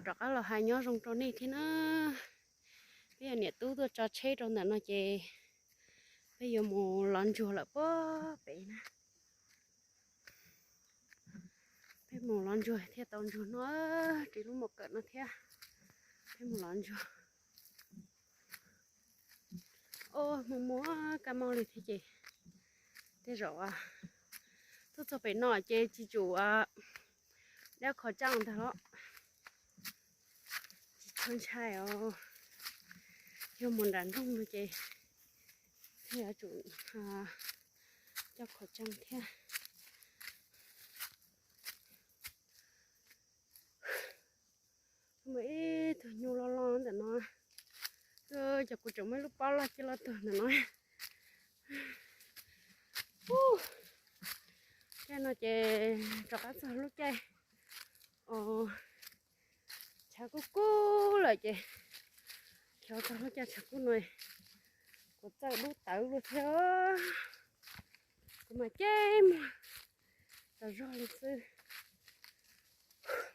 Rov qab los hais nyob zoo rau nej thiab na. Peb yog niam tub tuaj tso tsheb rau ntawm no ces peb yuav mus lov ntsuag lawm puag pem na. Peb mus lov ntsuag thiaj tau ntsuag no, ris lub mom kawm no thiab. Peb mus lov ntsuag. Ua mus muab kab mob li thiab ces tej zaum tuaj txog pem no ces tsis tsum dab khov tseej ntag los. Tsis tshua ntshai os. Yog mus nram nroog no ces thiaj yuav tsum coj khov tseej thiab. Muaj ib tug nyuj loj loj ntawm no. Cov kuv tseem muaj ib lub pob loj cia loj tuag ntawm no. Caij no ces rov qab txog lub caij os, tshav kub kub lawm ces, rov txog lub caij tshav kub no, kuv txawj dub tawv luaj thiab. Kuv mas cem muag tas zog li xwb.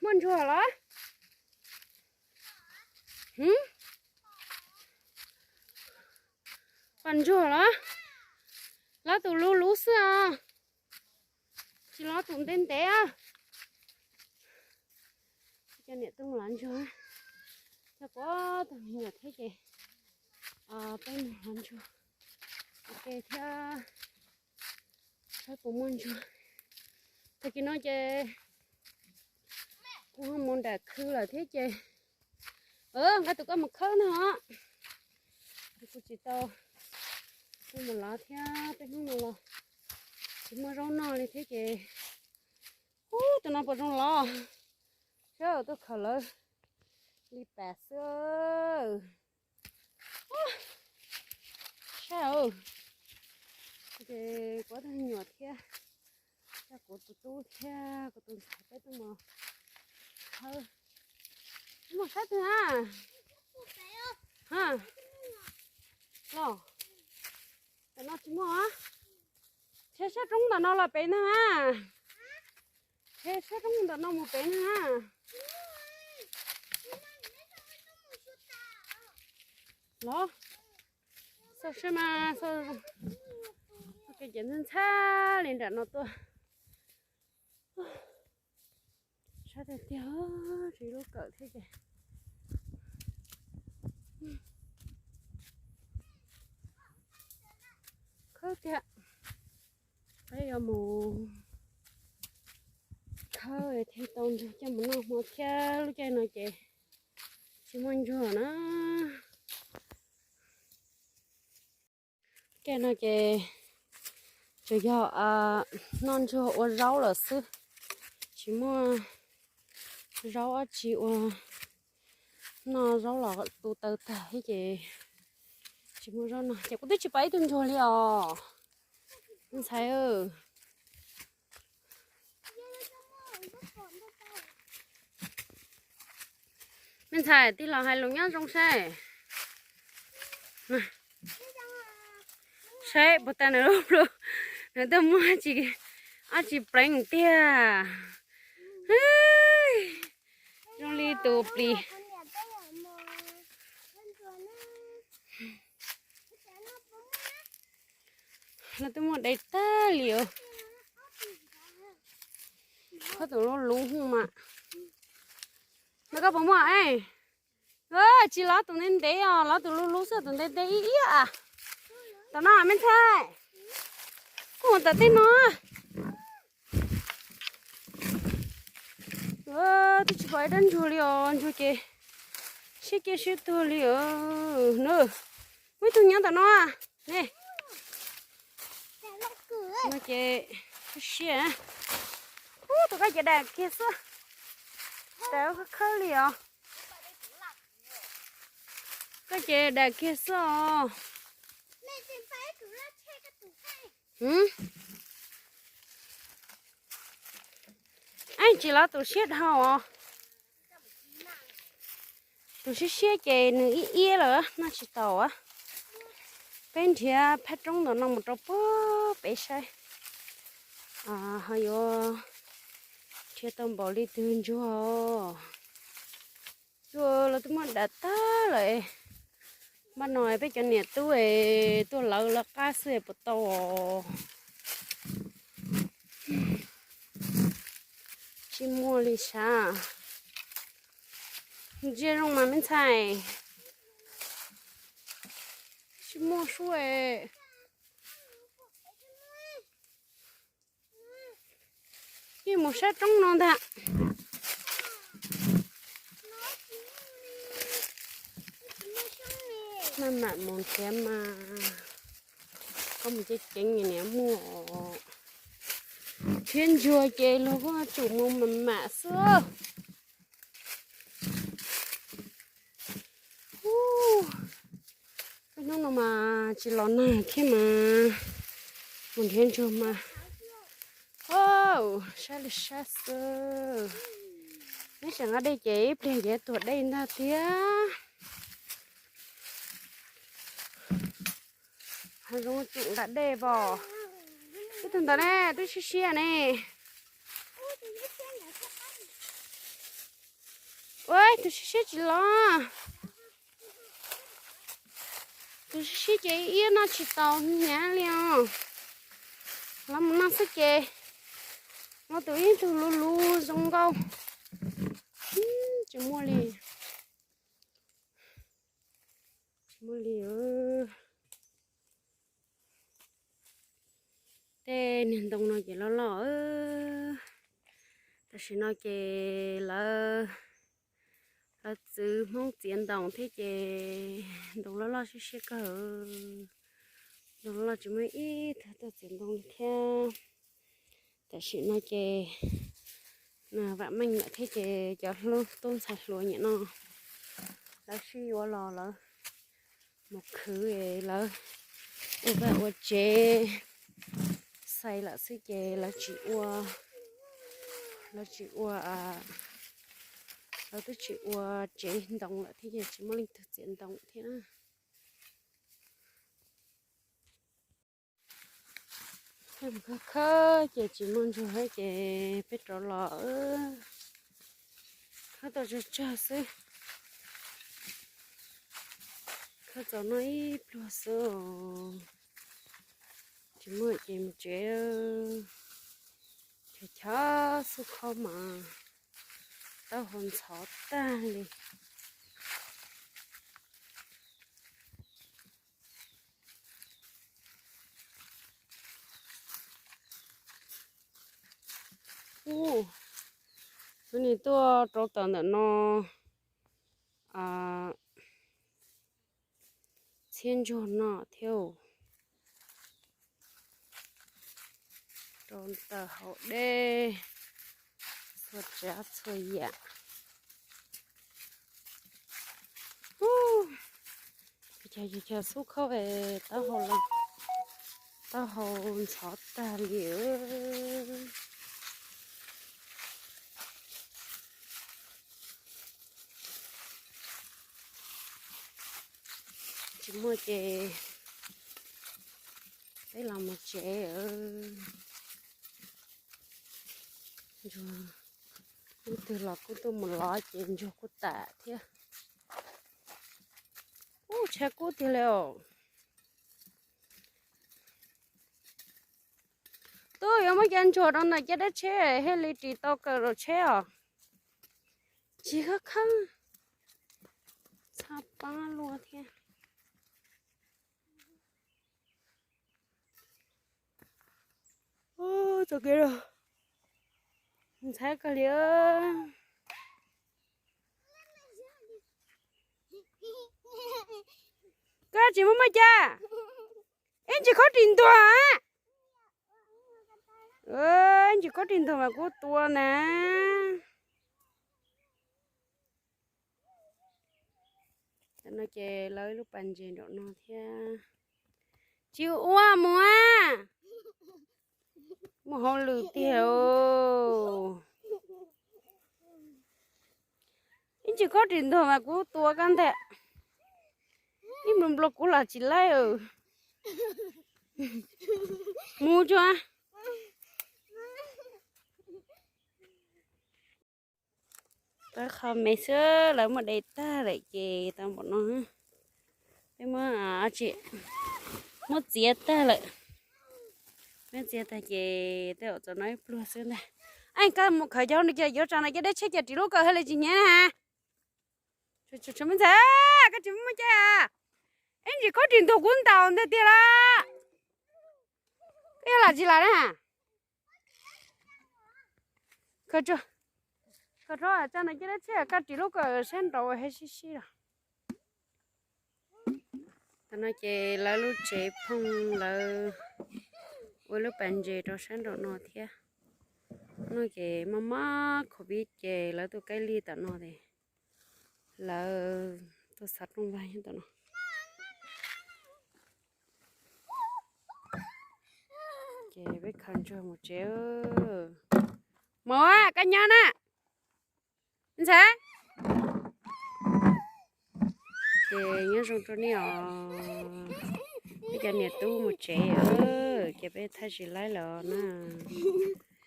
Muaj ntsuag los? Pom ntsuag los? Lov tus lub lub xwb os, tsis lov tus ntev ntev. Coj niam tub mus lov ntsuag, coj kuv ob tug me nyuam thiab ces peb mus lov ntsuag ua ke thiab, saib puas muaj ntsuag. Tag kis no ces kuv ho mus nram khw lawm thiab ces nqa tus koj mus khawb no os. Kuv tsis tau, kuv mus lov thiab, peb hnub no los tsis muaj zaub noj li thiab ces, ub, tus no puas zoo los? Saib tuaj khaws lawv li pas xwb. Saib, ces kuv ob tug me nyuam thiab, coj kuv tus tub thiab kuv tus ntxhais peb tuaj mus khawb. Muaj sab twg na? Los, ntawm no tsis muaj. Tsheb sab roob ntawm no los pem ntag na. Tsheb sab roob ntawm no mus pem ntag na. Los, xauj seb mas, xauj, xauj kev ces ntxhab ntxhab li nram no tuaj. Sab tiag tiag, tsis lub kawm thiab ces khawb tiag. Peb yuav mus khawb thiaj tau ntsuag coj mus noj hmo thiab, lub caij no ces tsis muaj ntsuag na. Caij no ces tsuas yog noj ntsuag ua zaub lawm xwb, tsis muaj zaub dab tsi ua. Noj zaub los tu taw tag thiab ces tsis muaj zaub noj ces kuv twb tsis pom ib tug ntsuag li os. Ntxhais, me ntxhais, tij laug hais lus nyob zoo saib. Saib puas tas nws lub plhu, nws twb muaj dab tsi pleev tiag. Zoo li tus plis. Lawv twb muaj dai tag li os. Koj tus lub lub hu mas. Lawv koj puas muaj es? Tsis lov tus ntev ntev os, lov tus lub lub xwb, tus ntev ntev ib iab a. Tom no me ntxhais, koj mus tom tej no. Twb tsis pom ib rab ntsuag li os, ntsuag ces siab kiag siab tuag li os. Muaj ib tug nyob tom no ne. No ces siab. Ub, tus koj ces dam kiag xwb. Tas khawb li os. Koj ces dam kiag xwb os. Ej, tsis lov tus siab dhau os. Tus siab siab ces nws ib iab lawm noj tsis tau. Peb nrhiav phab roob ntawm no mus rau puag pem saib ho yuav nrhiav tau npaum li twg ntsuag. Tuaj los twb muab dam tag lawm. Npaj no peb cov niam tub es tuaj lawv lawv qab xwb es puas tau os. Tsis muaj li sav. Ntsia zoo mas me ntxhais. Tsis muaj suab es. Yeej mus sab roob no ntag. Maj mam mus nrhiav mas, koj mus ceev ceev niam muaj. Nrhiav ntsuag ces luag kuj tsum mus mam mam xwb. Ub, hnub no mas tsis los nag thiab mas mus nrhiav ntsuag mas, au, sab li sab xwb. Neb tseem nqa dej ces ib pliag ces tuag dej ntag tiag. Hav zoov tseem nqa dej pom. Ib tug ntawd ne twb siab siab ne. Ua tus siab siab tsis los. Tus siab siab ces iab noj tsis tau hnyav li os. Los mus noj xwb ces los tus ib tug luv luv zoo nkauj. Tsis muaj li. Tsis muaj li. Tej niag ntoo no ces loj loj. Tam sim no ces lawv, lawv txwv Hmoob txiav ntoo thiab ces ntoo loj loj siab siab kawg. Ntoo loj loj tsis muaj ib tug tuaj txiav ntoo li thiab. Tam sim no ces vam meej lawm thiab ces cov tub ntxhais hluas nim no lawv sib yuav los lawv mus khwv, lawv ua vaj ua tsev xais lawm xwb ces lawv tsis ua, lawv tsis ua, lawv twb tsis ua tsev ntoo lawm thiab ces tsis muaj leej twg txiav ntoo thiab. Khawb khawb ces tsis muaj ntsuag thiab ces peb rov los. Khawb tau tsawg tsawg xwb. Khawb txaus noj ib pluag xwb. Tsis muaj ces mus tsev. Chaw chaw xub khaub mas taub hau ntxhov tag li. Ub, tus nim tuaj rau tom ntawm no, txhiab ntsuag no thiab. Rau ntawm hauv dej, txhua tsav txhua yam. Ub, chaw xub khaub, taub hau ntxhov tag li. Tsis muaj ces peb los mus tsev. Ntsuag, ib tug los kuj tuaj mus lov ces ntsuag kuj tas thiab. Ub, tshav kub tiag li os. Tub yuav muab cov ntsuag rau ntawm caj dab tsheb thiaj li ris tau kaw rau tsheb os. Tsis khab khab, txhaj pab luaj thiab. Txoj kev ntxhab kawg li. Koj tsis muaj muaj cas, ib ntsis khob ris ntuag. Ib ntsis khob ris ntuag mas kuv tua na. Tam no ces lawv lub pas ntses nraum no thiab. Tsis ua mus a, muaj hauj lwm tiag. Ib ntsis khob ris ntuag mas kuv tua koj ntag. Ib npluas npluas kuv los tsis laib. Mus tsuag. Pab qho me xwb, lawv muab de tag lawm ces tau npaum no. Peb muab, tsis, muab txiav tag lawm. Muab txiav tag ces tej zaum txaus no ib pluag xwb ntag. Aj, koj mus khaws cov no ces yuav tso no cov dab tsheb ces ris lub kawm hais li tsis hnyav na. Tsis, tsis muaj ntxhais, koj tsis muaj cai a? Ib ntsis khaub ris ntug kuv ntaus ntag tiag las. Koj yuav lam tsis lam na? Khaws rau, khaws rau tso no cov dab tsheb, koj ris lub kawm sab nraud hais sib sib los. Tam no ces lawv lub tsev phooj lawv ua lub pas ntses rau sab nraum no thiab. No ces maj maj covid ces lawv tuaj kaij lij tom no ces lawv tuaj xov rooj vag nyob tom no. Ces peb khaws ntsuag mus tsev. Mus, koj nyob na, ntxhais. Ces nyob zoo rau nej os, peb cov niam tub mus tsev, ces peb thaij tsis laib lawm na.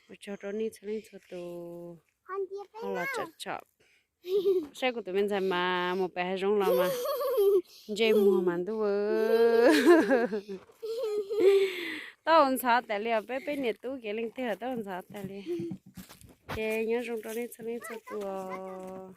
Ua tsaug rau nej txhua leej txhua tus ho los tsom tsom. Saib kuv tus me ntxhais mas mus pem hav zoov los mas ntsej muag mas ntuj, tau ntxhov tas li os. Peb, peb niam tub kev leej twg tau ntxhov tas li. Ces nyob zoo rau nej txhua leej txhua tus os.